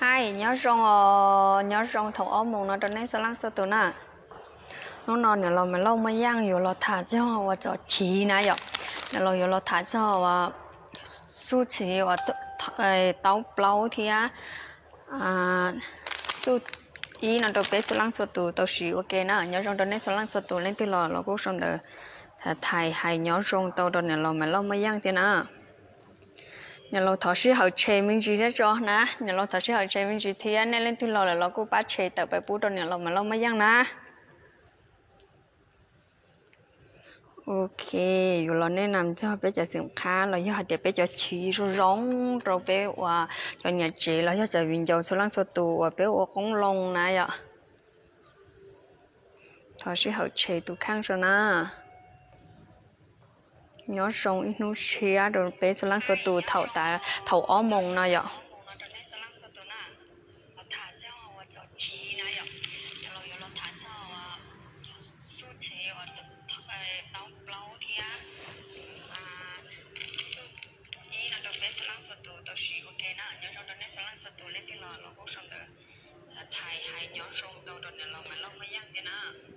Hais nyob zoo os, nyob zoo thaum ob moos no rau nej txhua leej txhua tus na. Hnub no niam laus Maiv Lauj Muaj Yeej yuav los tham txog uas cov chiv na yom. Niam laus yuav los tham txog uas xuj chiv uas taub plaub thiab xuj ib no rau peb txhua leej txhua tus tau siv ua ke na. Nyob zoo rau nej txhua leej txhua tus, leej twg los los kuj sau ntawv tha- thais hais nyob zoo tau rau niam laus Maiv Lauj Muaj Yeej thiab na. Niam laus thov sij hawm tshem me ntsis thiab tso na, niam laus thov sij hawm tshem me ntsis thiab, nej leej twg los lawm los kuj pab tshem tawm pais pub rau niam laus Maiv Lauj Muaj Yeej na. Ok, yuav los nej nam txog peb cov xeem qhab los yog hais tias peb cov chiv zoo zoo rau peb ua cov niam tsev los yog cov viv ncaus txhua leej txhua tus uas peb ua qoob loo na yom. Thov sij hawm tshem tus kheej tso na. Nyob zoo ib hnub tshiab rau peb txhua leej txhua tus thaum ob moos no yom.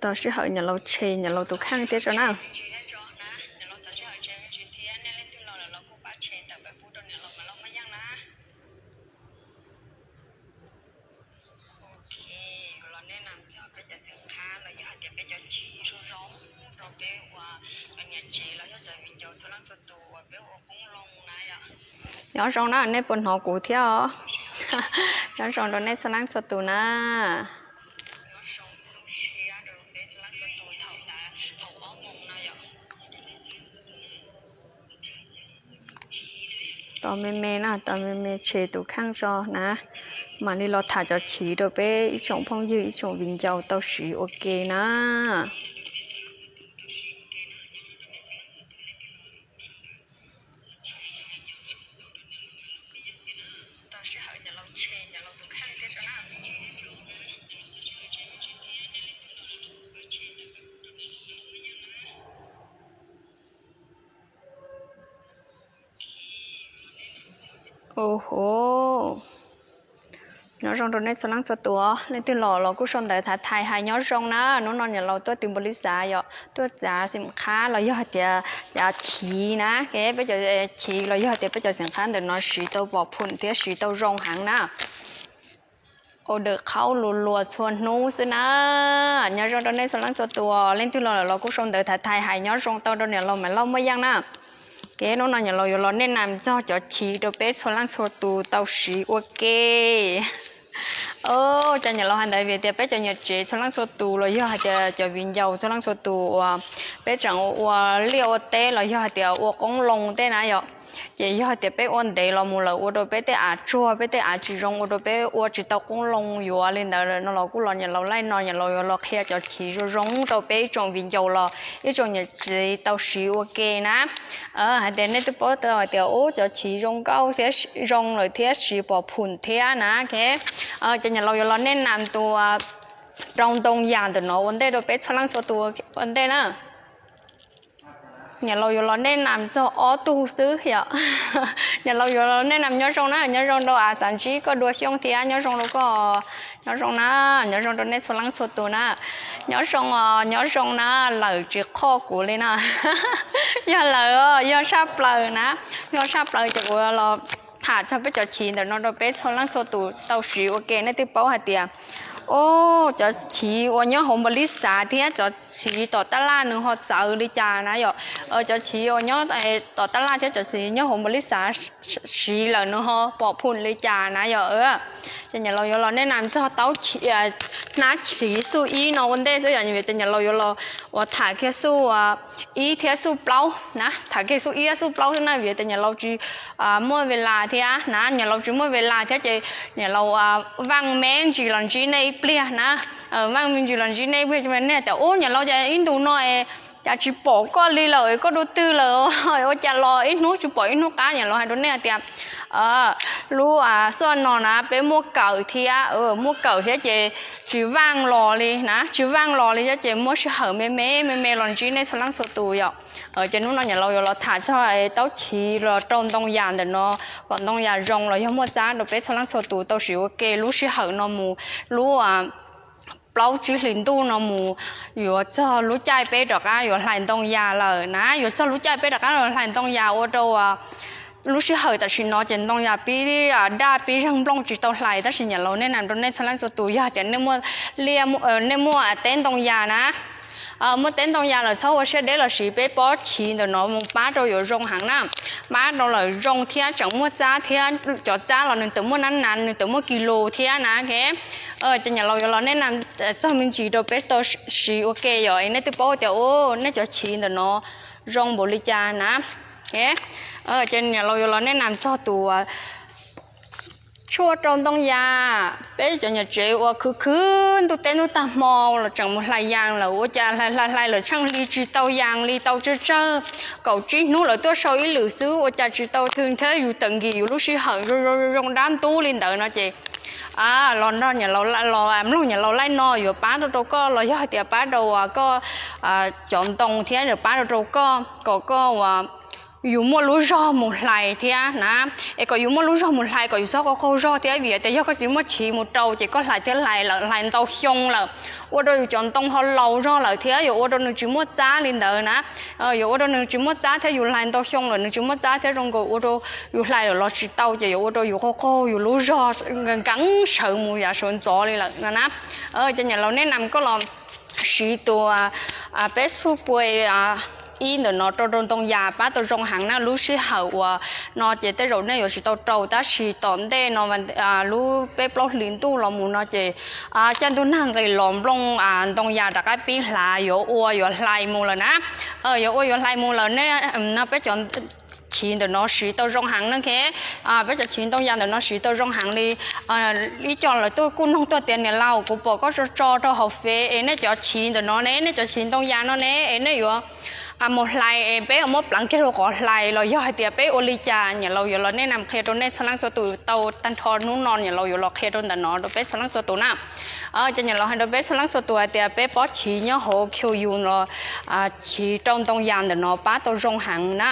Thov sij hawm niam laus tshem niam laus tus kheej thiab tso na. Nyob zoo na, nej puas hnov kuv thiab os? Nyob zoo rau nej txhua leej txhua tus na. Tos me me na, tos me me tshem tus kheej tso na, mam li los tham cov chiv rau peb ib tsoom phooj ywg ib tsoom viv ncaus tau siv ua ke na. Oho, nyob zoo rau nej txhua leej txhua tus, leej twg los los kuj sau ntawv tha- thais hais nyob zoo na. Hnub no niam laus tuaj tw npaum li xav yom, tuaj txav xeem qhab los yog hais tias cav chiv na. Peb cov chiv los yog hais tias peb cov xeem qhab ntawm no siv tau pom phum thiab siv tau zoo heev na. Ua dawm qhaub luag luag txhua hnub xwb na. Nyob zoo rau nej txhua leej txhua tus, leej twg los lawm los kuj sau ntawv tha- thais hais nyob zoo tau rau niam laus Maiv Lauj Muaj Yeej na. Ces hnub no niam laus yuav los nej nam txog cov chiv rau peb txhua leej txhua tus tau siv ua ke. Ces niam laus hais ntawd vim tias peb cov niam tsev txhua leej txhua tus los yog hais tias cov viv ncaus txhua leej txhua tus uas peb tseem ua liaj ua teb los yog hais tias ua qoob loo tej na yom, ces yog hais tias peb ua ntev los mus lawm ua rau peb tej av tsuag peb tej av tsis zoo ua rau peb ua tsis tau qoob loo yuav li ntawd no los kuj los niam laus laij no niam laus yuav los qhia cov chiv zoo zoo rau peb ib tsoom viv ncaus los ib tsoom niam tsev tau siv ua ke na. Hais tias nej twb paub tau hais tias ub cov chiv zoo nkauj thiab zoo lawm thiab siv pom phum thiab na. Ces niam laus yuav los nej nam tus rau ntoo yas ntawm no ua ntej rau peb txhua leej txhua tus ua ntej na. Niam laus yuav los nej nam txog ob tug xwb yom. Niam laus yuav los nej nam nyob zoo na, nyob zoo rau a xav ntsib koj dua xyoo thiab nyob zoo rau koj, nyob zoo na, nyob zoo rau nej txhua leej txhua tus na. Nyob zoo os, nyob zoo na, lawm tsis qhoj kuv li na. Yog lawm, yog tshaj plaws na, yog tshaj plaws ces kuv los tham txog peb cov chiv ntawm no rau peb txhua leej txhua tus tau siv ua ke. Nej twb paub hais tias ub cov chiv uas nyob hauv npaum li xav thiab cov chiv tom tab laj nws ho txawv li cas na yom. Cov chiv uas nyob tom tab laj thiab cov chiv nyob hauv npaum li xav siv lawm nws ho pom phum li cas na yom. Ces niam laus yuav los nej nam txog taub hnab chiv xuj ib no ua ntej xwb yom, vim tias niam laus yuav los uas tham kiag xuj ib thiab xuj plaub na, tham kiag xuj ib xuj plaub xwb na, vim tias niam laus tsis muaj ve las thiab na, niam laus tsis muaj ve las thiab ces niam laus vaaj me ntsis los ntsib nej ib pliag na. Vaaj me ntsis los ntsib nej ib pliag, nej tias ub niam laus cas ib ntus no cas tsis pom koj li lawm, koj dua twg lawm, ua cas los ib hnub tsis pom ib hnub qab. Niam laus hais rau nej hais tias Lub xuaj no na peb muaj kawm thiab, muaj kawm thiab ces tsis vaaj los li na, tsis vaaj los li thiab ces muab sij hawm me me me me los ntsib nej txhua leej txhua tus yom. Ces hnub no niam laus yuav los tham txog taub chiv los rau ntoo yas ntawm no kom ntoo yas zoo los yog muaj txab rau peb txhua leej txhua tus tau siv ua ke lub sij hawm no mus lub plaub tsib hlis ntuj no mus yuav txog lub caij peb rov qab yuav hlais ntoo yas lawm na, yuav txog lub caij peb rov qab yuav hlais ntoo yas ua rau lub sij hawm tam sim no ces ntoo yas pib daj pib zeeg nplooj tsis tau hlais, tab sis niam laus nej nam rau nej txhua leej txhua tus yog tias nej muaj teb ntoo yas na, muaj teb ntoo yas lawm txhob ua siab deb los siv peb pob chiv ntawm no mus pab rau yuav zoo heev na, pab rau lawm zoo thiab tseem muaj txab thiab, cov txab los nws tseem muaj nab nas nws tseem muaj kis lus thiab na. Ces niam laus yuav los nej nam txog me ntsis rau peb tau siv ua ke yom, es nej twb paub tias u nej cov chiv ntawm no zoo npaum li cas na. Ces niam laus yuav los nej nam txog tus tshuaj rau ntoo yas, peb cov niam tsev uas khwv khwv ntuj teb ntuj tag hmo los tseem mus hlais yas lawm, ua cas hlais hlais hlais lawm tsheej hli tsis tau yas li, tau tsawg tsawg kaum tsib hnub lawm tuaj sau ib lwm xwb ua cas tsis tau thw thiab yus tawm nkim yus lub sij hawm zoo zoo zoo dab ntub li ntawd no ces los nrog niam laus, los mloog niam laus laij no yuav pab rau rau koj los yog hais tias pab rau uas koj cov ntoo thiab yuav pab rau rau koj kom koj uas yus muaj lub zog mus hlais thiab na, es kom yus muaj lub zog mus hlais kom yus txhob qaug qaug zog thiab vim tias yog koj tsis muaj chiv mus rau ces koj hlais thiab hlais lawm hlais ntau xyoo lawm, ua rau yus cov ntoo ho laus zog lawm thiab yuav ua rau nws tsis muaj txab li ntawd na. Yuav ua rau nws tsis muaj txab thiab yus hlais ntau xyoo lawm nws tsis muaj txab thiab zoo nkaus ua rau yus hlais lawm los tsis tau ces yuav ua rau yus qaug qaug yus lub zog nkees sawv mus yav sawv ntxov li lawm no na. Ces niam laus nej nam koj los siv tus peb xuj pua ib ntawm no rau rau ntoo yas pab tau zoo heev na, lub sij hawm uas no ces tej zaum nej yuav tsis tau rau tab sis tom ntej no lub peb plaub hlis ntuj los mus no ces caij ntuj nag nqis los nplooj ntoo yas rov qab pib hlav yuav ua yuav hlais mus lawm na, yuav ua yuav hlais mus lawm ne. No peb cov chiv ntawm no siv tau zoo heev ne, peb cov chiv ntoo yas ntawm no siv tau zoo heev li. Ib co lawv tuaj kuj noog tuaj tias niam laus kuv pom koj tso tso rau hauv Fev es nej cov chiv ntawm no ne, nej cov chiv ntoo yas no ne es nej yuav mus hlais es peb muab pleev kiag rau qhov hlais los yog hais tias peb ua li cas, niam laus yuav los nej nam qhia rau nej txhua leej txhua tus tau tag nrho hnub no niam laus yuav los qhia rau ntawm no rau peb txhua leej txhua tus na. Ces niam laus hais rau peb txhua leej txhua tus hais tias peb pob chiv nyob hauv Q U los chiv rau ntoo yas ntawm no pab tau zoo heev na.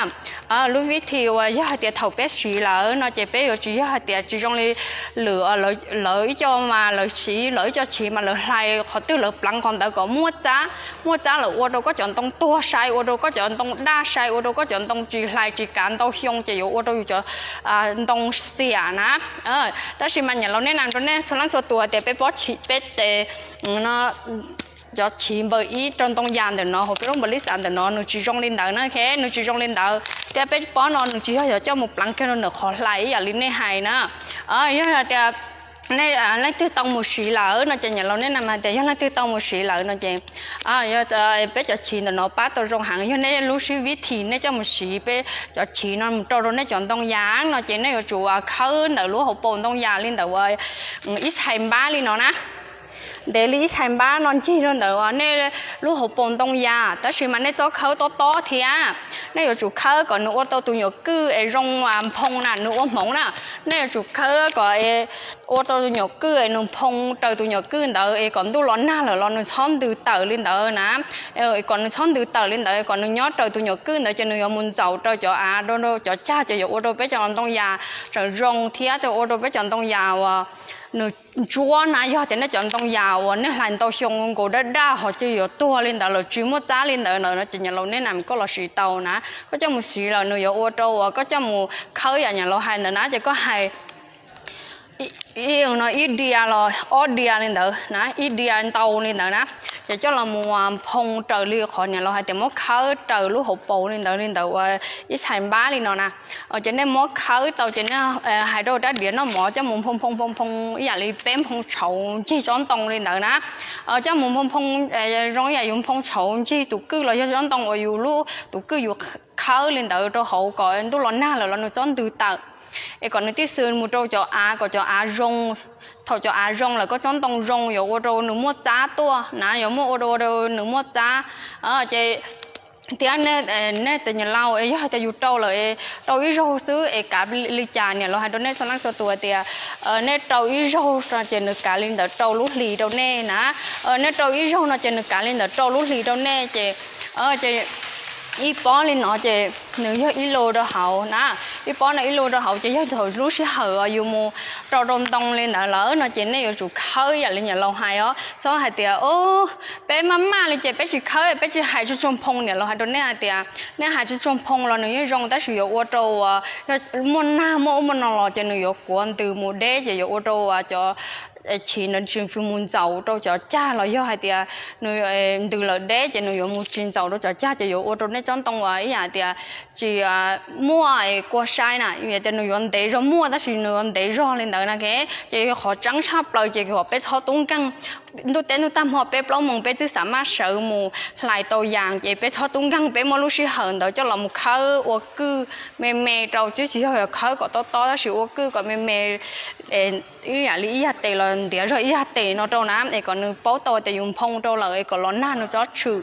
Lub vib thi uas yog hais tias thaum peb siv lawm no ces peb yuav tsis yog hais tias tsis zoo li lwm, lawv ib co mas lawv siv lawv ib co chiv mas lawv hlais qhov twg lawv pleev qhov ntawd kom muaj txab, muaj txab lawm ua rau koj cov ntoo tuag sai, ua rau koj cov ntoo daj sai, ua rau koj cov ntoo tsis hlais tsis kav ntau xyoo ces yuav ua rau yus cov ntoo xiam na. Tab sis mas niam laus nej nam rau nej txhua leej txhua tus tias peb pob chiv peb tes cov chiv npawb ib rau ntoo yas ntawm no hauv peb lub npaus lis xav ntawm no nws tsis zoo li ntawd na, nws tsis zoo li ntawd thiab peb pob no nws tsis yog yuav coj mus pleev kiag rau ntawm qhov hlais ib yam li nej hais na. Yog hais tias nej leej twg tau mus siv lawm no ces niam laus nej nam hais tias yog leej twg tau mus siv lawm no ces peb cov chiv ntawm no pab tau zoo heev, yog nej lub sib vib thi nej coj mus siv peb cov chiv no mus rau rau nej cov ntoo yas no ces nej yuav tsum khawb ntawm lub hauv paus ntoo yas li ntawd ua ib txhais npab li no na. Ntev li ib txhais npab no ncig rau ntawm nej lub hauv paus ntoo yas, tab sis mas nej txhob khawb tob tob thiab. Nej yuav tsum khawb kom nws ua tau tus nyuam kwj es zoo nphoo na, nws ua hmoov na. Nej yuav tsum khawb kom ua rau tus nyuam kwj es nws nphoo raws tus nyuam kwj ntawd es kom ntuj los nag lawm los nws txhob ntws tawm li ntawd na. Kom nws txhob ntws tawm li ntawd, kom nws nyob raws tus nyuam kwj ntawd ces nws yuav mus ntxaum rau cov av rau cov cag ces yuav ua rau peb cov ntoo yas tseem zoo thiab ua rau peb cov ntoo yas uas nws ntsuab na. Yog tias nej cov ntoo yas uas nej hlais ntau xyoo nkaus daj daj ho ces yuav tuag li ntawd lawm tsis muaj txab li ntawd lawm no ces niam laus nej nam koj los siv tau na. Koj coj mus siv lawm nws yuav ua rau uas koj coj mus khawb yam niam laus hais ntawd na ces koj hais no ib diav los ob diav li ntawd na, ib diav ntau li ntawd na, ces coj los mus nphoo raws li qhov niam laus hais tias muab khawb raws lub hauv paus li ntawd li ntawd ua ib txhais npab li no na. Ces nej muab khawb tau ces nej hais rau rab diav noj mov coj mus nphoo nphoo nphoo nphoo ib yam li peb nphoo tshauv ncig tsob ntoo li ntawd na. Coj mus nphoo nphoo zoo ib yam yus nphoo tshauv ncig tus kwj los yog tsob ntoo uas yus lub tus kwj yus khawb li ntawd rau hauv kom ntuj los nag lawm los nws txhob ntws tawm, es kom nws tib xwm mus rau cov av kom cov av zoo. Thaum cov av zoo lawm koj tsob ntoo zoo yuav ua rau nws muaj txab tuaj na, yuav muaj ua rau nws muaj txab. Ces Thiab nej tias niam laus, yog hais tias yus rau lawm, rau ib zaug xwb es kav li cas? Niam laus hais rau nej txhua leej txhua tus tias nej rau ib zaug no ces nws kav li ntawd rau lub hlis rau nej na. Nej rau ib zaug no ces nws kav li ntawd rau lub hlis rau nej ces, ces ib pob li no ces nws yog ib lus rau hauv na. Ib pob no ib lus rau hauv ces yog thaum lub sij hawm yus mus rau rau ntoo li ntawd lawm no ces nej yuav tsum khawb ib yam li niam laus hais os. Txhob hais tias peb maj maj li ces peb tsis khawb, peb tsis hais tsuag tsuag nphoo. Niam laus hais rau nej hais tias nej hais tsuag tsuag nphoo los nws yeej zoo, tab sis yuav ua rau uas yog muaj nag muaj ub muaj no los ces nws yuav kuav ntws mus deb, ces yuav ua rau uas cov chiv ntawd tsis mus ntxaus rau cov cag, los yog hais tias nws ntws lawm deb ces nws yuav mus tsis ntxaus rau cov cag, ces yuav ua rau nej tsob ntoo uas ib yam tias tsis muaj kua sai na, yog tias nws yuav ntev zog, muaj tab sis nws yuav ntev zog li ntawd na. Ces qhov tseeb tshaj plaws ces kom peb txhob tub nkeeg. Ntuj teb ntuj tag hmo peb plaub moos peb twb xav maj sawv mus hlais tau yas, ces peb txhob tub nkeeg, peb muab lub sij hawm ntawd coj los mus khawb ua kwj me me rau, twb tsis yog khawb kom tob tob, tab sis ua kwj kom me me ib yam li ib yag tes los ntiav zog ib yag tes no rau na, es kom nws paub tau tias yus nphoo rau lawm es kom los nag nws txhob tshwm,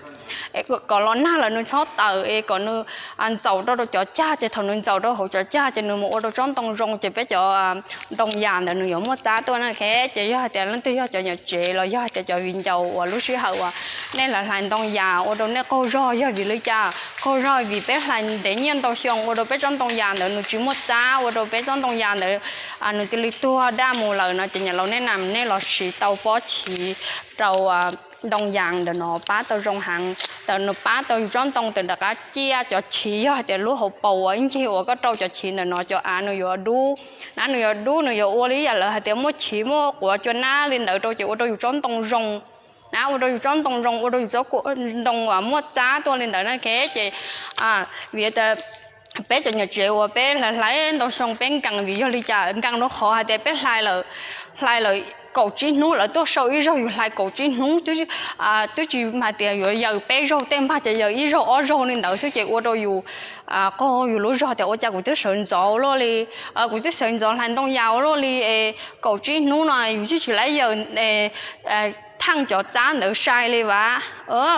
kom los nag lawm nws txhob tawm, es kom nws ntxaus rau rau cov cag, ces thaum nws ntxaus rau hauv cov cag ces nws mus ua rau tsob ntoo zoo, ces peb cov ntoo yas ntawd nws yuav muaj txab tuaj na. Ces yog hais tias leej twg yog cov niam tsev los yog hais tias cov viv ncaus uas lub sij hawm uas nej hlais ntoo yas ua rau nej qaug zog yog vim li cas? Qaug zog vim peb hlais ntev nyiaj ntau xyoo ua rau peb tsob ntoo yas ntawd nws tsis muaj txab, ua rau peb tsob ntoo yas ntawd nws cia li tuag daj mus lawm no, ces niam laus nej na nej los siv tau pob chiv rau ntoo yas ntawm no pab tau zoo heev. Tawm nws pab tau yus tsob ntoo tawm nram qab ciaj, cov chiv yog hais tias lub hauv paus uas ib ncig uas koj rau cov chiv ntawm no cov av nws yuav dub na, nws yuav dub, nws yuav ua li yam lawv hais tias muaj chiv muaj quav cua nab li ntawd rau, ces ua rau yus tsob ntoo zoo na, ua rau yus tsob ntoo zoo, ua rau yus tsob ntoo uas muaj txab tuaj li ntawd na. Ces vim tias peb cov niam tsev uas peb hlais hlais ntau xyoo peb nkees, vim yog li cas? Nkees rau qhov hais tias peb hlais lawm, hlais lawm kaum tsib hnub lawv tuaj sau ib zaug, yus hlais kaum tsib hnub twb tsis hais tias yuav yaws peb zaug, tej npag ces yaws ib zaug ob zaug li ntawd xwb, ces ua rau yus qaug yus lub zog tias ua cas kuv twb sawv ntxov luaj li, kuv twb sawv ntxov hlais ntoo yas ua luaj li es kaum tsib hnub no yus twb tsis laib yaws theej cov txab ntawd sai li vas.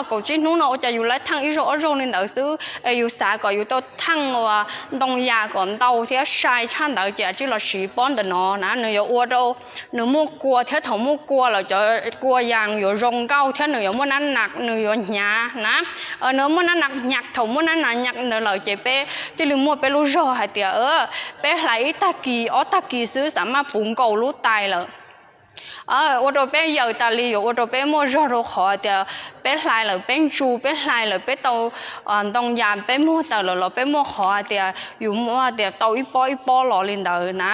Kaum tsib hnub no ua cas yus laib theej ib zaug ob zaug li ntawd xwb, es yus xav kom yus tau theej uas ntoo yas kom ntau thiab sai tshaj ntawd, ces tsij los siv pob ntawm no na, nws yuav ua rau nws muaj kua thiab, thaum muaj kua lawm cov kua yas yuav zoo nkauj thiab nws yuav muaj nab nas, nws yuav hnyav na. Nws muaj nab nas hnyav, thaum muaj nab nas hnyav ntawd lawm ces peb thiaj li muaj peb lub zog hais tias peb hlais ib tag kis ob tag kis xwb xav maj puv nkaus lub tais lawm. Ua rau peb yaws tas li, yuav ua rau peb muaj zog rau qhov tias peb hlais lawm peb ntsu, peb hlais lawm peb tau ntoo yas, peb muag tawm lawm los peb muaj qhov hais tias yus muaj tias tau ib pob ib pob los li ntawd na.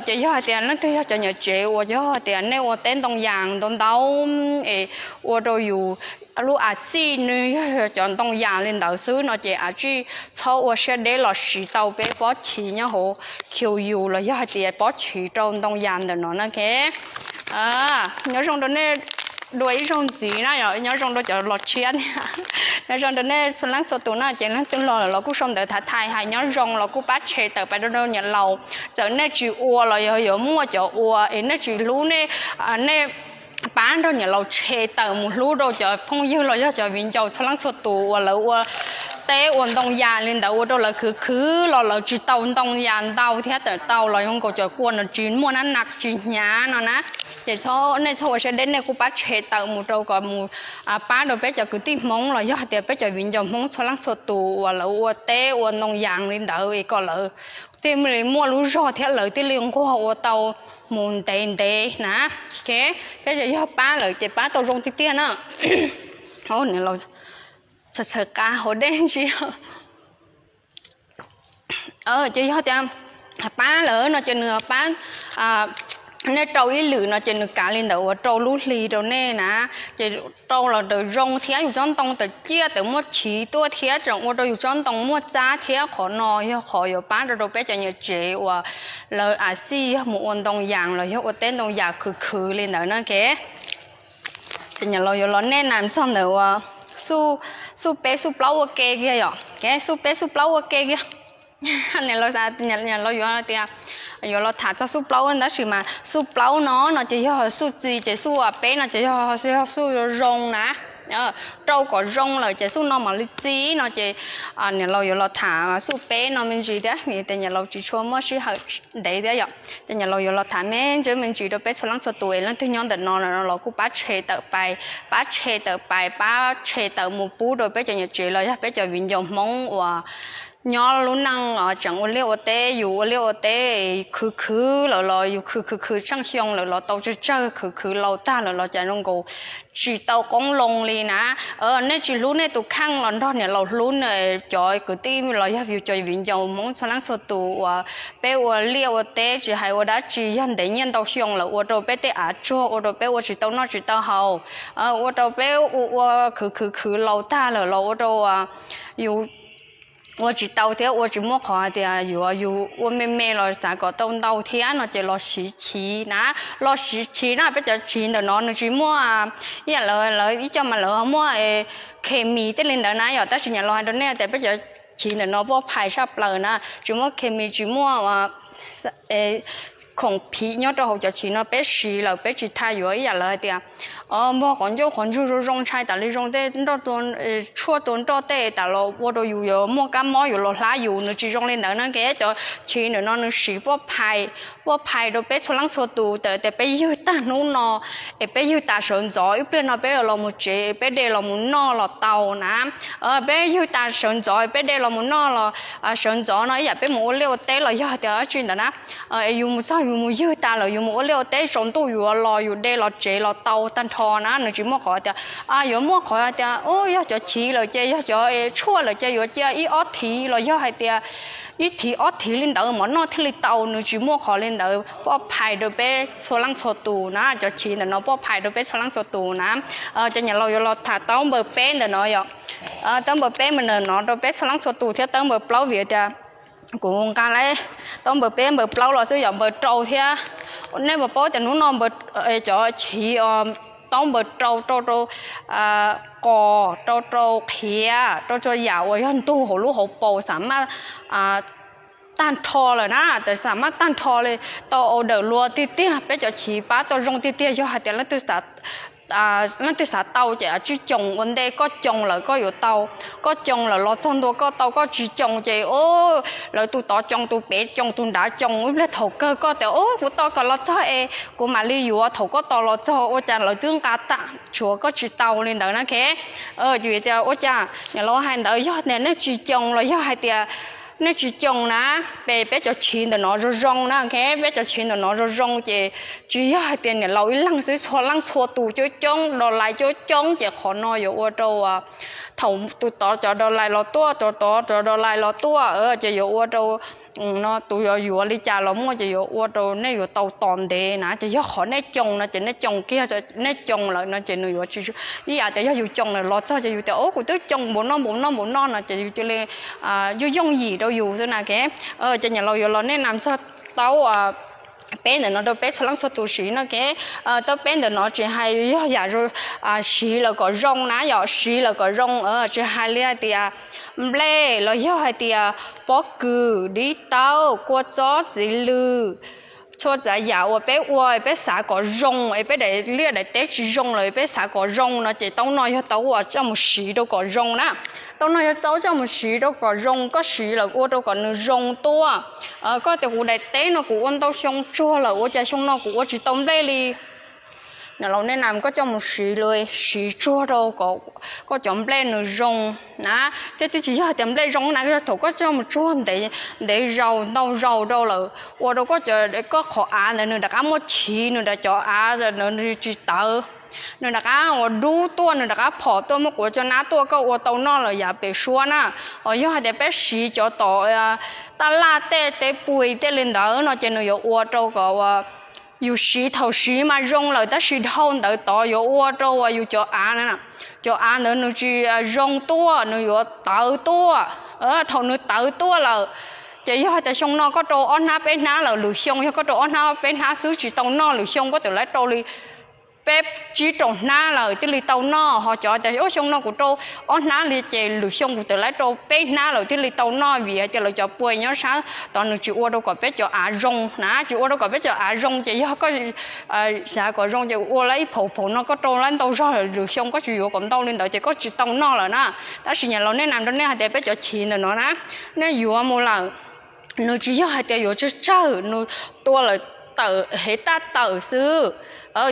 Ces yog hais tias leej twg yog cov niam tsev uas yog hais tias nej ua teb ntoo yas ntau ntau es ua rau yus lub a xij nws yog cov ntoo yas li ntawd xwb no ces a tsij txhob ua siab deb los siv tau peb pob chiv nyob hauv Q U los yog hais tias pob chiv rau ntoo yas ntawm no na. Nyob zoo rau nej dua ib zaug ntxiv na, nyob zoo rau cov los tshiab thiab. Nyob zoo rau nej txhua leej txhua tus na, ces leej twg los los kuj sau ntawv thav thais hais nyob zoo los kuj pab share tawm pab rau niam laus. Txawm nej tsis ua los yog yuav muaj cov ua es nej tsis hlub, nej, nej pab nrog niam laus share tawm mus hlub rau cov phooj ywg los yog cov viv ncaus txhua leej txhua tus uas lawv ua teb ua ntoo yas li ntawd ua rau lawv khwv khwv los lawv tsis tau ntoo yas ntau thiab tawm tau los zoo nkaus cov kua no tsis muaj nab nas tsis hnyav no na. Ces nej txhob ua siab deb, nej kuj pab share tawm mus rau kom mus pab rau peb cov kwv tij Hmoob los yog hais tias peb cov viv ncaus Hmoob txhua leej txhua tus uas lawv ua teb ua ntoo yas li ntawd es kom lawv thiaj li muaj lub zog thiab lawv thiaj li nquag ua tau mus ntev ntev na. Thiab ces yog pab lawm ces pab tau zoo tiag tiag na. Txhawm qab hauv dej ntsis. Ces yog tias pab lawm no ces nws pab, nej rau ib lwm no ces nws kav li ntawd uas rau lub hli rau nej na. Ces rau los tawm zoo thiab yus tsob ntoo tawm ciaj tawm muaj chiv tuaj thiab tseem ua rau yus tsob ntoo muaj txab thiab. Qhov no yog qhov yuav pab rau rau peb cov niam tsev uas lawv a xij yog mus ua ntoo yas los yog ua teb ntoo yas khwv khwv li ntawd na. Ces niam laus yuav los nej na txog ntawm uas xuj peb xuj plaub ua ke kiag yom. Xuj peb xuj plaub ua ke kiag. Niam laus yuav tias yuav los tham txog xuj plaub tab sis mas xuj plaub no no ces yog xuj txi, ces xuj peb no ces yog, yog xuj zoo na. rau kom zoo lawm ces xuj no mam li txi no ces niam laus yuav los tham xuj peb no me ntsis thiab, vim tias niam laus tsis tshua muaj sij hawm ntev thiab yom. Ces niam laus yuav los tham me ntsis me ntsis rau peb txhua leej txhua tus es leej twg nyob ntawm no los kuj pab share tawm pais, pab share tawm pais, pab share tawm mus pub rau peb cov niam tsev los yog peb cov viv ncaus Hmoob uas nyob lub neej tseem ua liaj ua teb, yus ua liaj ua teb khwv khwv lawm los yus khwv khwv khwv tsheej xyoo lawm los tau tsawg tsawg, khwv khwv laus tag lawm los cas zoo nkaus tsis tau qoob loo li na. Nej tsis hlub nej tus kheej los nrog niam laus hlub, cov kwv tij los yog yus cov viv ncaus Hmoob txhua leej txhua tus uas peb ua liaj ua teb tsis hais ua dab tsi, yog ntev nyiaj ntau xyoo lawm ua rau peb tej av tsuag, ua rau peb ua tsis tau noj tsis tau haus, ua rau peb ua ua khwv khwv khwv laus tag lawm los ua rau yus ua tsis tau thiab ua tsis muaj qhov hais tias yuav yus ua me me los xav kom tau ntau thiab no ces los siv chiv na, los siv chiv na. Peb cov chiv ntawm no nws tsis muaj, ib yam lawv ib co mas lawv muaj khes mis tej li ntawd na yom, tab sis niam laus hais rau nej tias peb cov chiv ntawm no poj phais tshaj plaws na, tsis muaj khes mis, tsis muaj khoom phiv nyob rau hauv cov chiv no. Peb siv lawm peb tsis tha yuav ib yam lawv hais tias npog qhov ncauj qhov ntswg zoo zoo ntshai tas li zoo tej nroj, tshuaj tua nroj tej tas los ua rau yus yuav muaj kab mob yuav los hlab yus, nws tsis zoo li ntawd na. Kev cov chiv ntawm no nws siv poj phais, poj phais rau peb txhua leej txhua tus. Txawm tias peb ywg tag hnub no es peb ywg tas sawv ntxov, ib pliag no peb los mus tsev es peb de los mus noj los tau na. Peb ywg tas sawv ntxov peb de los mus noj los sawv ntxov no ib yam peb mus ua liaj ua teb los yog hais tias dab tsi ntawd na, yus mus txog yus mus ywg tas lawm yus mus ua liaj ua teb tsaus ntuj yus los yus de los tsev los tau tag nrho na. Nws tsis muaj qhov tias yuav muaj qhov tias yog cov chiv lawm ces yog cov tshuaj lawm ces yuav cia ib ob thiv los yog hais tias ib thiv ob thiv li ntawd mov noj thiaj li tau. Nws tsis muaj qhov li ntawd, poj phais rau peb txhua leej txhua tus na. Cov chiv ntawm no poj phais rau peb txhua leej txhua tus na. Ces niam laus yuav los tham taub npawb peb ntawm no yom. Taub npawb peb mas ntawm no rau peb txhua leej txhua tus thiab taub npawb plaub vim tias kuv nqa lawm taub npawb peb npawb plaub los xwb yom, npawb rau thiab. Nej puas paub tias hnub no cov chiv taub npawb rau, rau rau qos, rau rau qhiav, rau txhua yam uas yog ntug hauv lub hauv paus xam maj tag nrho lawm na, xam maj tag nrho li, tau order luag tiag tiag. Peb cov chiv pab tau zoo tiag tiag, yog hais tias leej twg xav tau ces tsij coo ua ntej, koj coo lawm koj yuav tau, koj coo lawm los txog ntua koj tau, koj tsis coo ces lawv tus tod coo, tus pem coo, tus nrad coo, ib pliag thaum kawg koj tias kuv tau kom los txog es kuv mam li yuav, thaum koj tau los txog ua cas lawv twb nqa tag, tshuav koj tsis tau li ntawd na. Ces vim tias ua cas niam laus hais ntawd, yog tias nej tsis coo los yog hais tias nej tsis coo na, peb, peb cov chiv ntawm no zoo zoo na, peb cov chiv ntawm no zoo zoo ces tsis yog hais tias niam laus ib leeg xwb, txhua leej txhua tus coob coob, do lais coob coob ces qhov no yuav ua rau thaum tus tod cov do lais los tuaj, tus tod cov do lais los tuaj ces yuav ua rau no tus yuav yuav li cas los muaj ces yuav ua rau nej yuav tau tos ntev na. Ces yog qhov nej coo no ces nej coo kiag, nej coo lawm no ces nws yuav tsis ib yam tias yog yus coo lawm los txog ces yus tias kuv twb coo npaum no npaum no npaum no no ces yus cia li yooj yooj yim rau yus xwb na. Ces niam laus yuav los nej nam txog taub peb ntawm no rau peb txhua leej txhua tus siv no. Taub peb ntawm no tsis hais yog yam siv lawm kom zoo na yom, siv lawm kom zoo tsis hais li hais tias nplej los yog hais tias pob kws, dib taub, kua txob, txiv lws, txhua tsav yam uas peb ua peb xav kom zoo es peb daim liaj daim teb tsis zoo lawm peb xav kom zoo no ces taub no yog taub uas coj mus siv rau kom zoo na. Taub no yog taub coj mus siv rau kom zoo, koj siv lawm ua rau kom nws zoo tuaj. Koj tias kuv daim teb no kuv ua ntau xyoo tsuag lawm ua cas xyoo no kuv ua tsis tau nplej li. Niam laus nej nam koj coj mus siv, siv tsuag rau kom koj cov nplej nws zoo na. Thiab twb tsis yog tias nplej zoo na, yog thaum koj coj mus tsuag ntev zaus ntau zaus rau lawm ua rau koj, koj qhov av ntawd nws rov qab muaj chiv, nws rov cov av ntawd nws tsis tawv, nws rov qab ua dub tuaj, nws rov qab phom tuaj, muab quav cov nab tuaj, koj ua tau noj lawm yav pem suab na. Os yog hais tias peb siv cov tom taj laj tej teb puig tej li ntawd no ces nws yuav ua rau kom yus siv thaum siv mas zoo lawm tab sis dhau ntawd tod yuav ua rau uas yus cov av, cov av ntawd nws tsis zoo tuaj, nws yuav tawv tuaj. Thaum nws tawv tuaj lawm ces yog hais tias xyoo no koj rau ob hnab peb hnab lawm, lwm xyoo yog koj rau ob hnab peb hnab xwb tsis tau noj, lwm xyoo koj twb lawv rau li peb tsib rau hnab lawm thiaj li tau noj, ho cov tias ub xyoo no kuv rau ob hnab li ces lwm xyoo kuv tawm lawv rau peb hnab lawm thiaj li tau noj, vim hais tias lawv cov pua nyob sab tod nws tsis ua rau kom peb cov av zoo na, tsis ua rau kom peb cov av zoo ces yog koj xav kom zoo ces ua lawv ib phaum phaum no koj rau lawv ntau zog lwm xyoo koj tsis yuav kom ntau li ntawd ces koj tsis tau noj lawm na. Tab sis nyam laus nej nam rau nej hais tias peb cov chiv ntawm no na, nej yuav mus lawm nws tsis yog hais tias yuav tsawg tsawg, nws tua lawm tawm hev taj tawm xwb,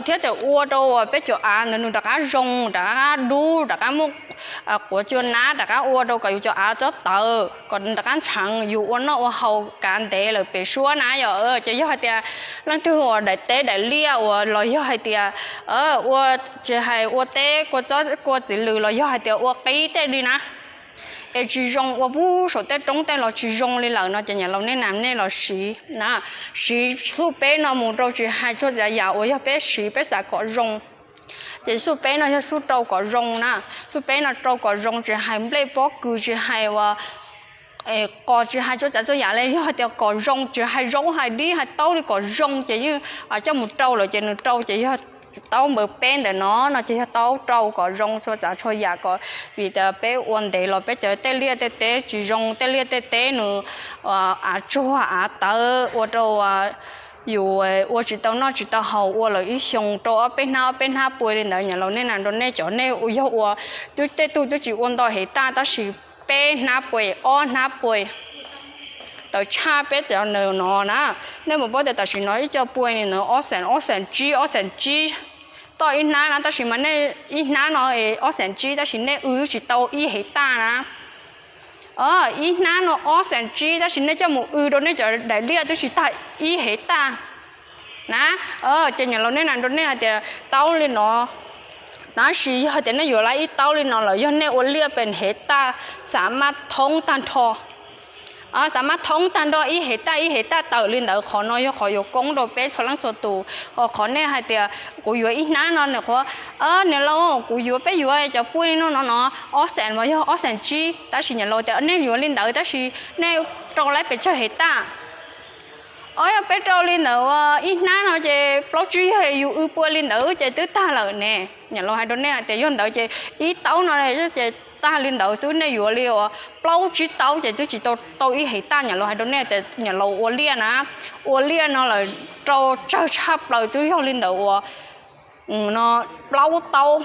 thiab txawm ua rau peb cov av ntawd nws rov qab zoo, rov qab dub, rov qab muaj quav cua nab, rov qab ua rau kom yus cov av txhob tawv, kom rov qab ntsheev, yus ua noj ua haus kav ntev lawm pem suab na yom. Ces yog hais tias leej twg uas daim teb daim liaj uas los yog hais tias ua, tsis hais ua teb kua txiv lws los yog hais tias ua qib tej li na, es tsis zoo, ua pub saum tej roob tej los tsis zoo li lawm no ces nyam laus nej nam nej los siv na, siv xuj peb no mus rau tsis hais txhua tsav yam uas yog peb siv peb xav kom zoo. Ces xuj peb no yog xuj rau kom zoo na, xuj peb no rau kom zoo tsis hais nplej pob kws tsis hais uas qos tsis hais txhua tsav txhua yam li, yog hais tias kom zoo tsis hais zaub hais dib hais taub li kom zoo ces yeej coj mus rau lawm ces nws rau ces yog taub npawb peb ntawm no no ces yog taub rau kom zoo txhua tsav txhua yam kom, vim tias peb ua ntev los peb cov tej liaj tej teb tsis zoo, tej liaj tej teb nws av tsuag av tawv ua rau yus ua tsis tau noj tsis tau haus, ua lawm ib xyoos rau ob peb hnab ob peb hnab pua li ntawd. Nyam laus nej nam rau nej cov nej yog ua, twb tej tug twb tsis ua ntau hev taj tab sis peb hnab pua ob hnab pua tawm tshaj peb cov ntawm no na. Nej mus paub tias tam sim no ib co pua li ntawd ob xees ob xees tsib ob xees tsib toj ib hnab na, tab sis mas nej ib hnab no ob xees tsib tab sis nej w tsis tau ib hev taj na. Ib hnab no ob xees tsib tab sis nej coj mus w rau nej cov daim liaj twb tsis tag ib hev taj na. Ces nyam laus nej nam rau nej hais tias taub li no, tab sis yog hais tias nej yuav lawm ib taub li no lawm yog nej ua liaj pes hev taj xav maj thoob tag nrho, xav maj thoob tag nrho ib hev taj ib hev taj tawm li ntawd, qhov no yog qhov yuav koob rau peb txhua leej txhua tus. Ho qhov nej hais tias kuv yuav ib hnab no nws qhuav, niam laus kuv yuav peb yuav cov pua li no no no ob xees mas yog ob xees tsib, tab sis nyam laus tias nej yuav li ntawd tab sis nej rau lawm pes tsawg hev taj. Ob yog peb rau li ntawd ib hnab no ces plaub tsib yog yus w pua li ntawd ces twb tag lawm ne. Nyam laus hais rau nej hais tias yog ntawd ces ib taub no ces tag li ntawd xwb, nej yuav li uas plaub tsib taub ces twb tsis tau tau ib hev taj. Nyam laus hais rau nej tias nyam laus ua liaj na, ua liaj no lawm rau tsawg tshaj plaws twb yog li ntawd uas no plaub taub,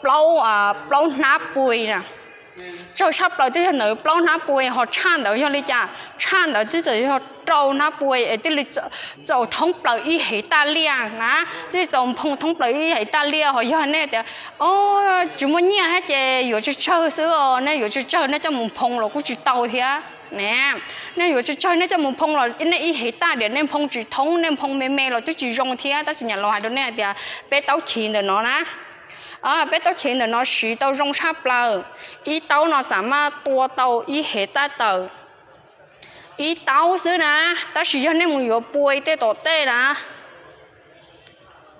plaub, plaub hnab pua na. Tsawg tshaj plaws twb yog ntawd plaub hnab pua, ho tshaj ntawd yog li cas? Tshaj ntawd twb txawm yog rau hnab pua es thiaj li txaus thoob plaws ib hev taj liaj na, thiaj li txaus nphoo thoob plaws ib hev taj liaj. Ho yog nej tias tsis muaj nyiaj thiab ces yuav tsawg tsawg xwb os, nej yuav tsawg tsawg nej coj mus nphoo los kuj tsis tau thiab ne. Nej yuav tsawg tsawg nej coj mus nphoo los nej ib hev taj diam nej nphoo tsis thoob, nej nphoo me me los twb tsis zoo thiab. Tab sis nyam laus hais rau nej hais tias peb taub chiv ntawm no na, peb taub chiv ntawm no siv tau zoo tshaj plaws. Ib taub no xav maj tua tau ib hev taj tawm, ib taub xwb na. Tab sis yog nej mus yuav pua tej tom tej na,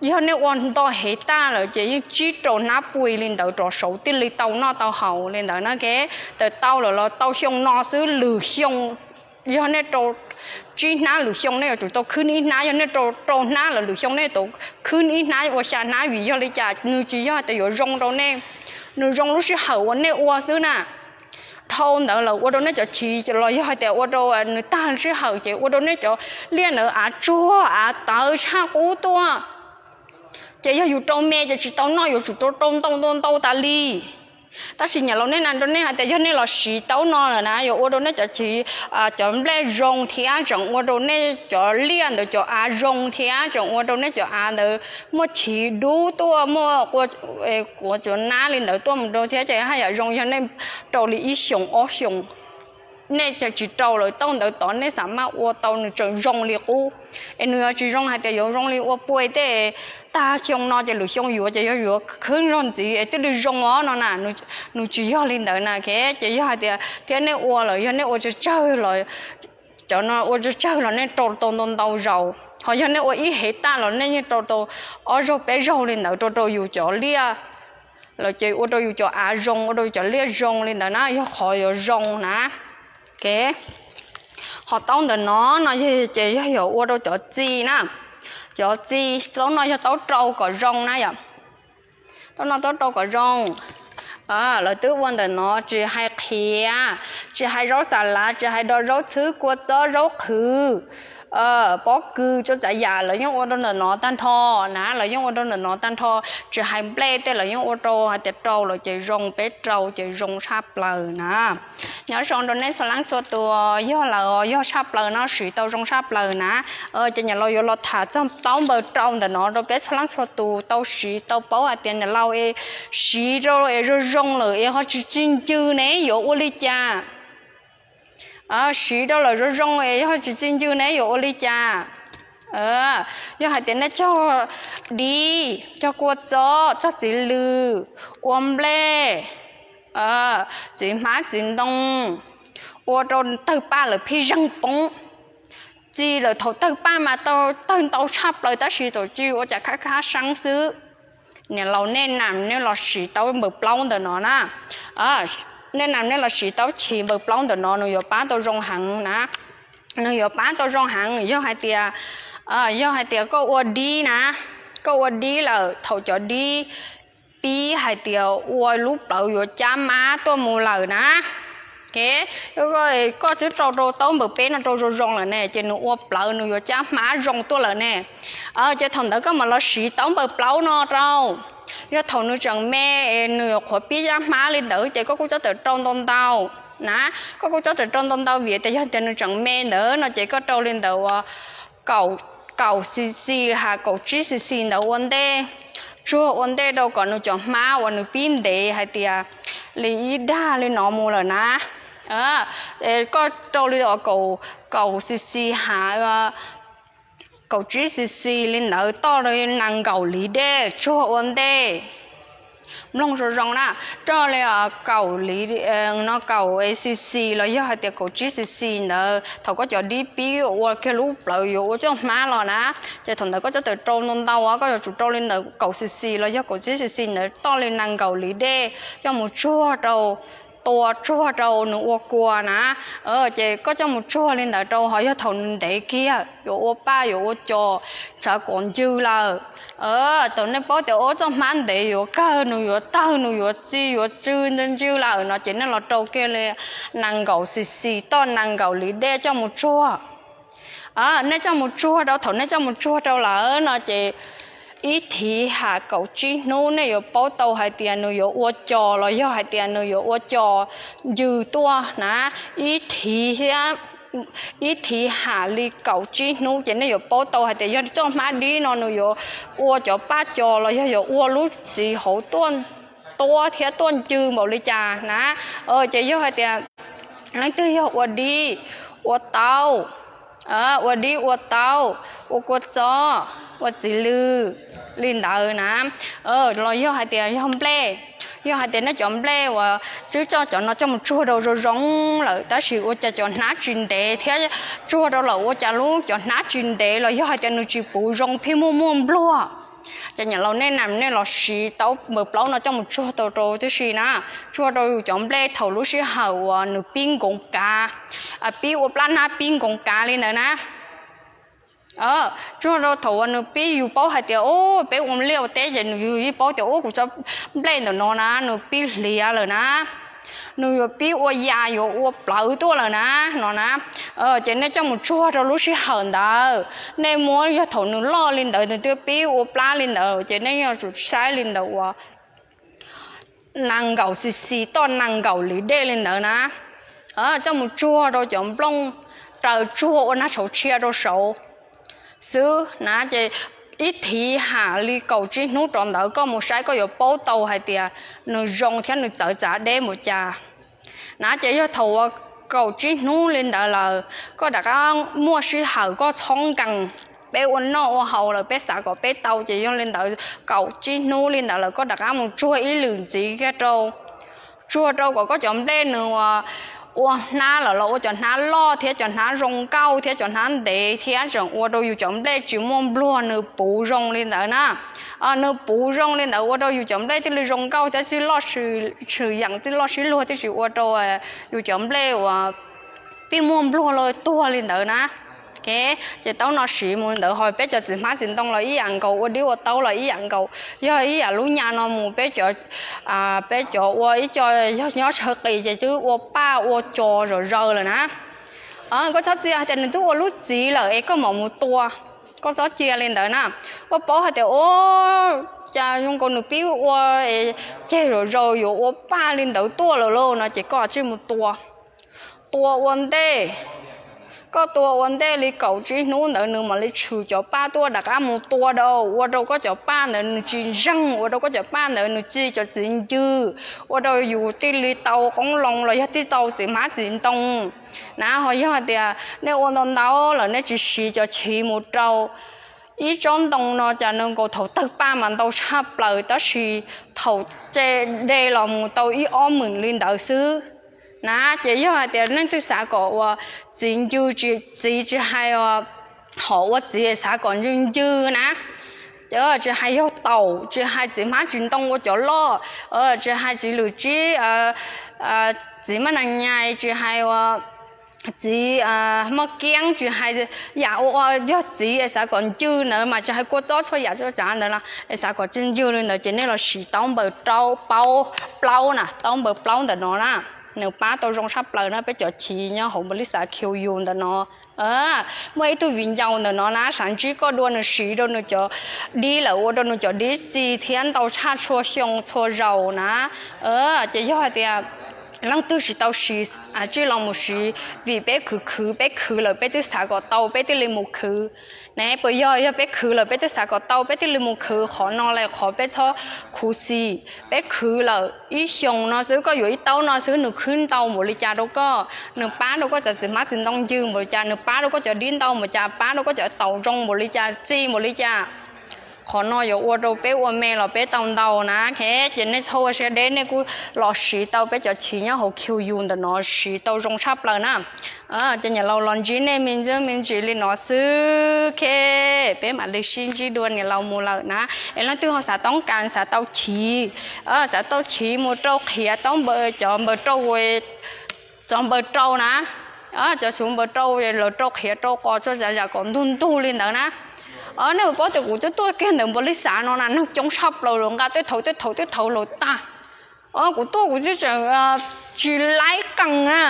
yog nej ua nto hev taj lawm ces yeej tsib rau hnab pua li ntawd rov saud thiaj li tau noj tau haus li ntawd na. Kev tawm tau lawm los tau xyoo no xwb, lwm xyoo yog nej rau tsib hnab lwm xyoo nej yuav tsum tau khwb ib hnab, yog nej rau rau hnab lawm lwm xyoo nej tau khwb ib hnab ua xya hnab. Vim yog li cas? Nws tsis yog tias yuav zoo rau nej, nws zoo lub sij hawm uas nej ua xwb na. Dhau ntawd lawm ua rau nej cov chiv los yog hais tias ua rau nws tag sij hawm ces ua rau nej cov liaj ntawd av tsuag av tawv tshaj qub tuaj. Ces yog yus rau me ces tsis tau noj, yuav tsum rau rau ntau ntau ntau tas li. Tab sis nyam laus nej nam rau nej hais tias yog nej los siv taub no lawm na yuav ua rau nej cov chiv, cov nplej zoo thiab tseem ua rau nej cov liaj ntawd cov av zoo thiab tseem ua rau nej cov av ntawd muaj chiv dub tuaj, muaj quav tsuav nab li ntawd tuaj mus rau thiab ces haj yam zoo. Yog nej rau li ib xyoos ob xyoos, nej tsis rau lawm taub ntawd tod nej xav maj ua tau nws tseem zoo li qub. Es nws yuav tsis zoo hais tias yuav zoo li ua pua tej tag xyoo no ces lwm xyoo yuav ces yog yuav khwb zog ntxiv es thiaj li zoo os no na. Nws tsis yog li ntawd na. Kev ces yog hais tias thiab nej ua lawm yog nej ua tsawg tsawg los, cov no ua tsawg tsawg los nej rau tau ntau ntau zaus, ho yog nej ua ib hev taj los nej yeej rau tau ob zaug peb zaug li ntawd rau rau yus cov liaj lawm ces ua rau yus cov av zoo, ua rau yus cov liaj zoo li ntawd na, yog qhov yuav zoo na. Kev ho taub ntawm no no ces yog yog ua rau cov txiv na, Cov txiv, taub no yog taub rau kom zoo na yom. Taub no taub rau kom zoo. Lawv twb ua ntawm no tsis hais qhiav, tsis hais zaub xa lav, tsis hais do zaub txhwb, kua txob, zaub qhwv, pob kws, txhua tsav yam lawv yeej ua rau ntawm no tag nrho na, lawv yeej ua rau ntawm no tag nrho. Tsis hais nplej tej lawv yeej ua rau hais tias rau lawm ces zoo, peb rau ces zoo tshaj plaws na. Nyob zoo rau nej txhua leej txhua tus, yog lawm yog tshaj plaws no siv tau zoo tshaj plaws na. Ces nyiam laus yuav los tham txog taub npaws rau ntawm no rau peb txhua leej txhua tus tau siv tau paub hais tias nyiam laus es siv rau es zoo zoo lawm es ho tsis txi ncw ne yuav ua li cas? Siv rau lawm zoo zoo es yog tsis txi ncw ne yuav ua li cas? Yog hais tias nej cog dib, cog kua txob, cog txiv lws, ua nplej, txiv hmab txiv ntoo, ua rau tawg paj lawm pheej zeeg poob. Txi lawm thaum tawg paj mas tawg ntau tshaj plaws tab sis thaum txi ua cas khab khab seeb xwb. Nyiam laus nej nam nej los siv taub npaws plaub ntawm no na. Nej nam nej los siv taub chiv npaws plaub ntawm no nws yuav pab tau zoo heev na. Nws yuav pab tau zoo heev yog hais tias, yog hais tias koj ua dib na, koj ua dib lawm thaum cov dib pib hais tias ua lub plawv yuav cab hmab tuaj mus lawm na. Koj twb rau rau taub npaws peb no rau zoo zoo lawm ne ces nws ua plawv nws yuav cab hmab zoo tuaj lawm ne. Ces thaum ntawd koj mam los siv taub npaws plaub no rau. Yog thaum nws tseem me es nws qhuav pib cab hmab li ntawd ces koj kuj cob tawm rau ntau ntau na. Koj kuj cob tawm rau ntau ntau vim tias yog tias nws tseem me ntawd no ces koj rau li ntawd uas kaum xis xis has kaum tsib xis xis ntawd ua ntej, tsuag ua ntej rau kom nws cov hmab uas nws pib ntev hais tias li ib dag li no mus lawm na. Koj rau li kaum xis xis has kaum tsib xis xis li ntawd toj li nees nkaum liv dej tsuag ua ntej. Mloog zoo zoo na, rau li kaum li no kaum xis xis los yog hais tias kaum tsib xis xis ntawd thaum koj cov dib pib ua kiag lub plawv yuav ua coj hmab los na, ces thaum ntawd koj cob tawm rau ntau ntau koj yuav tsum rau li ntawd kaum xis xis los yog kaum tsib xis xis ntawd toj li nees nkaum liv dej coj mus tsuag rau, tua tsuag rau nws ua kua na. Ces koj coj mus tsuag li ntawd rau ho yog thaum nws ntev kiag yuav ua paj yuav ua cos tshav kom ncw lawm. Thaum nej paub tias ua txoj hmab ntev yuav kawg nws yuav tawg nws yuav txi yuav tsw ncw lawm no ces nej los rau kiag li nees nkaum xis xis toj nees nkaum liv dej coj mus tsuag. Nej coj mus tsuag rau thaum nej coj mus tsuag rau lawm no ces ib thiv has kaum tsib hnub nej yuav paub tau hais tias nws yuav ua cos los yog hais tias nws yuav ua cos ncw tuaj na. Ib thiv thiab ib thiv has li kaum tsib hnub ces nej yuav paub tau hais tias yog txoj hmab dib no nws yuav ua cov paj cos los yog yuav ua lub txiv hauv tuaj tuab thiab tuaj ncw npaum li cas na. Ces yog hais tias leej twg yog ua dib, ua taub, ua dib ua taub, ua kua txob, ua txiv lws li ntawd na, los yog hais tias yog nplej, yog hais tias nej cov nplej uas twb coj cov no coj mus tsuag rau zoo zoo lawm tab sis ua cas cov hnab tsis ntev thiab tsuag rau lawm ua cas lub cov hnab tsis ntev los yog hais tias nws tsis puv zoo pheej muaj muaj npluag, ces nyiam laus nej nam nej los siv taub npaws plaub no coj mus tsuag tau rau tib si na, tsuag rau yus cov nplej thaum lub sij hawm uas nws pib nkoos kav, pib ua plab hnab pib nkoos kav li ntawd na. Tsuag rau thaum uas nws pib yus paub hais tias peb ua liaj ua teb ces nws yus yeej paub tias ub kuv cov nplej ntawm no na nws pib hliav lawm na, nws yuav pib ua ya yuav ua plawv tuaj lawm na, no na. Ces nej coj mus tsuag rau lub sij hawm ntawd, nej muab yog thaum nws loj li ntawd nws twb pib ua plab li ntawd ces nej yuav tsum saib li ntawd uas nees nkaum xis xis toj nees nkaum liv dej li ntawd na, coj mus tsuag rau cov nplooj, raws tsuag ua nag tshauv tshia rau saud xwb na. Ces ib thiv ham li kaum tsib hnub rov ntawd koj mus saib koj yuav paub tau hais tias nws zoo thiab nws txawv txav deb mus cas na. Ces yog thaum uas kaum tsib hnub li ntawd lawm koj rov qab muaj sij hawm koj txhob nkees, peb ua noj ua haus lawm peb xav kom peb tau ces yog li ntawd kaum tsib hnub li ntawd lawm koj rov qab mus tsuag ib lwm ntxiv kiag rau, tsuag rau kom koj cov nplej nws ua hnab lawm los ua cov hnab loj thiab cov hnab zoo nkauj thiab cov hnab ntev thiab tseem ua rau yus cov nplej tsis muaj npluag nws puv zoo li ntawd na. Nws puv zoo li ntawd ua rau yus cov nplej thiaj li zoo nkauj thiab txij loj, tshwm yeem txij loj sib luag thiab tsis ua rau yus cov nplej uas pib muaj npluag los tuag li ntawd na. Ces taub no siv mus li ntawd, ho peb cov txiv hmab txiv ntoo los ib yam nkaus, ua dib ua taub los ib yam nkaus. Yog ib yam lub nyas no mus, peb cov, peb cov ua ib co yog nyob sawv qis ces twb ua paj ua co zom zaws lawm na. Koj txhob txia hais tias nws twb ua lub txiv lawm es koj mam mus tua, koj txhob cia li ntawd na. Koj paub hais tias, o, cas zoo nkaus nws pib ua ceg zom zaws yuav ua paj li ntawd tuaj lawm lauj no ces koj tsij mus tua. Tua ua ntej, koj tua ua ntej li kaum tsib hnub ntawd nws mam li tshwm cov paj tuaj rov qab mus tua rau, ua rau koj cov paj ntawd nws tsis ntseeg, ua rau koj cov paj ntawd nws ci cov txiv ncw, ua rau yus thiaj li tau qoob loo los yog thiaj tau txiv hmab txiv ntoo na. Ho yog hais tias nej ua ntau ntau lawm nej tsis siv cov chiv mus rau ib tsob ntoo no cas nws nkaus thaum tawg paj mas ntau tshaj plaws tab sis thaum de los mus tau ib ob hmos li ntawd xwb na. Ces yog hais tias leej twg xav kom ua txiv ncw, txiv tsis hais, hom ua txiv xav kom ncw ncw na, tsis hais yog taum, tsis hais txiv hmab txiv ntoo ua cov loj, tsis hais txiv lwm tsib, txiv maj nas nyais, tsis hais txiv moj kiab, tsis hais yam ua yog txiv es xav kom ncw ntawd mas tsis hais kua txob txhua yam txhua tsav ntawd los es xav kom ncw ncw li ntawd ces nej los siv taub npaws plaub na, taub npaws plaub ntawm no na, nws pab tau zoo tshaj plaws na. Peb cov chiv nyob hauv npaum li xav khiu yus ntawm no, muaj ib tug viv ncaus ntawm no na, xav ntsib koj dua, nws siv rau nws cov dib lawm ua rau nws cov dib txi thiab ntau tshaj txhua xyoo txhua zaus na. Ces yog hais tias leej twg tsis tau siv, tsij los mus siv, vim peb khwv khwv, peb khwv lawm peb twb xav kom tau peb thiaj li mus khwv ne. Puas yog, yog peb khwv lawm peb twb xav kom tau peb thiaj li mus khwv, qhov no li qhov peb txhob khuv xim. Peb khwv lawm ib xyoos no xwb, koj yuav ib taub no xwb nws khwb ntau npaum li cas rau koj, nws pab rau koj cov txiv hmab txiv ntoo ncw npaum li cas, nws pab rau koj cov dib ntau npaum cas, pab rau koj cov taum zoo npaum li cas, txi npaum li cas. Qhov no yuav ua rau peb ua me los peb tau ntau na. Ces nej txhob ua siab deb, nej kuj los siv tau peb cov chiv nyob hauv khiu yus ntawm no siv tau zoo tshaj plaws na. Ces niam laus los ntsib nej me ntsis me ntsis li no xwb, peb mam li sib ntsib dua niam laus mus lawm na. Es leej twg ho xav toob kas xav tau chiv, xav tau chiv mus rau qhiav taub npaws, cov npaws rau, cov npaws rau na, cov xuv npaws rau lawv rau qhiav rau qos txhua tsav yam kom ntug ntug li ntawd na. Nej puas paub tias kuv twb tuaj kiag ntawm npaum li xav no na, neeg coob tshaj plaws lawm, nqa tej thaum tej thaum tej thaum lawm tag. Kuv tuaj kuv twb tseem tsis laib qees na,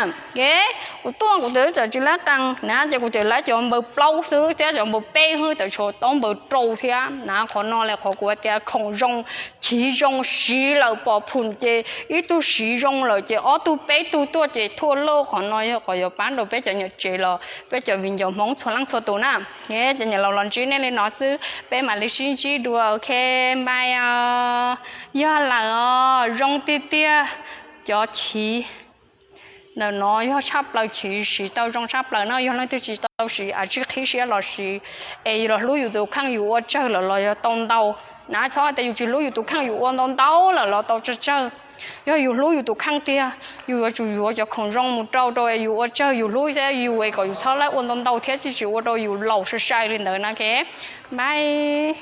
kuv tuaj kuv twb tseem tsis laib qees na, ces kuv tseem laib cov npaws plaub xwb thiab cov npaws peb xwb, tseem tshuav taub npaws rau thiab na. Qhov no li qhov kuv hais tias khoom zoo, chiv zoo, siv lawm pom phum ces ib tug siv zoo lawm ces ob tug peb tug tuaj ces thuaj loj. Qhov no yog qhov yuav pab rau peb cov niam tsev los peb cov viv ncaus Hmoob txhua leej txhua tus na. Ces niam laus los ntsib nej li no xwb, peb mam li sib ntsib dua, ok, bye. Yog lawm os, zoo tiag tiag, cov chiv ntawm no yog tshaj plaws, chiv siv tau zoo tshaj plaws no. Yog leej twg tsis tau siv, tsij qhib siab los siv es los hlub yus tus kheej, yus ua tsawg lawm los yog tau ntau na. Txhob hais tias yus tsis hlub yus tus kheej, yus ua ntau ntau lawm los tau tsawg tsawg. Yog yus hlub yus tus kheej tiag, yus yuav tsum yuav cov khoom zoo mus rau rau es yus ua tsawg, yus hlub thiab yus es kom yus txhob laib ua ntau ntau thiab tsis tsis ua rau yus laus sai sai li ntawd na, ok, bye.